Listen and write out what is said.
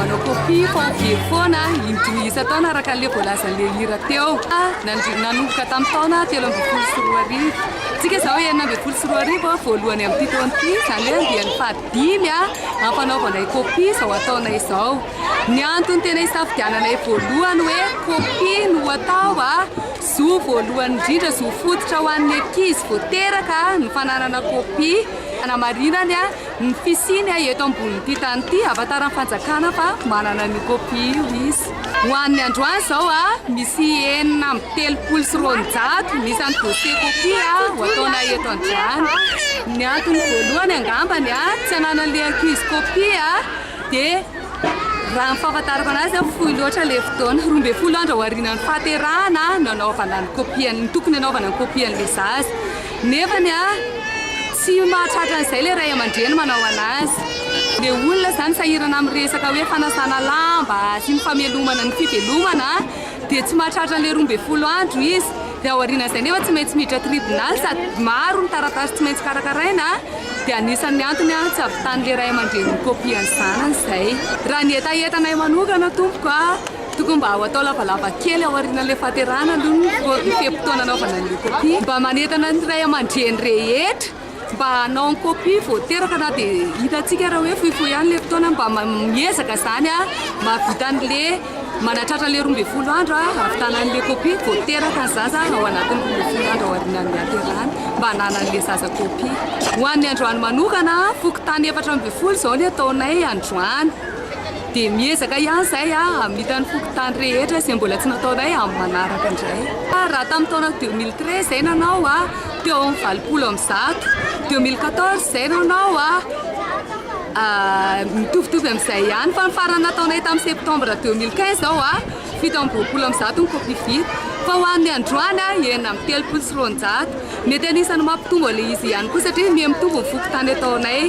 manao copie faobe foana indroa isan-taona araka an'ilay voalazan'ilay hira teo. Nanomboka tamin'ny taona 2013. Tsika izao 2016 voalohany amin'ity taona ity, izany hoe andiany fahadimy amin'ny fanaovanay copie izao ataonay izao. Ny antony tena isafidiananay voalohany hoe copie no atao, zo voalohany indrindra, zo fototra ho an'ny ankizy vao teraka ny fananana copie. Hanamarinany ny fisiany eto ambonin'ity tany ity, ahafantaran'ny fanjakana fa manana an'io copie io izy. Ho an'ny androany izao, misy 236 ny isan'ny dossier copie ho ataonay eto androany. Ny antony voalohany angambany tsy ananan'ilay ankizy copie dia raha ny fahafantarako anazy, fohy loatra ilay fotoana, 12 andro aorianan'ny fahaterahana no anaovana ny copie, ny tokony anaovana ny copie an'ilay zaza. Nefany tsy mahatratra an'izay ilay ray aman-dreny manao anazy. Ilay olona izany sahirana amin'ny resaka hoe fanasana lamba sy ny famelomana ny fivelomana dia tsy mahatratra an'ilay 12 andro izy. Dia aorianan'izay nefa tsy maintsy miditra tribonaly sady maro ny taratasy tsy maintsy karakaraina dia anisan'ny antony tsy hahavitan'ilay ray aman-dreny ny copie an'ny zanany izay. Raha ny hetahetanay manokana tompoko a, tokony mba ho atao lavalava kely aorianan'ilay fahaterahana aloha ny fe-potoana anaovana an'ilay copie. Mba manentana ny ray aman-dreny rehetra mba hanao ny copie vao teraka na dia hitantsika raha hoe fohifohy ihany ilay fotoana, mba miezaka izany mahavita an'ilay manatratra an'ilay 12 andro hahavitana an'ilay copie vao teraka ny zaza ao anatin'ny 12 andro aorianan'ny haterahany mba hananan'ilay zaza copie. Ho an'ny androany manokana, fokontany 14 izao ny ataonay androany. Dia miezaka ihany izahay hamita ny fokontany rehetra izay mbola tsy nataonay amin'ny manaraka indray. Raha tamin'ny taona 2013 izay nanao, teo amin'ny 180. 2014 izay nanao, mitovitovy amin'izay ihany. Fa ny farany nataonay tamin'ny septembre 2015 izao, 127 ny copie vita. Fa ho an'ny androany, 236. Mety anisan'ny mampitombo an'ilay izy ihany koa satria miha mitombo ny fokontany ataonay.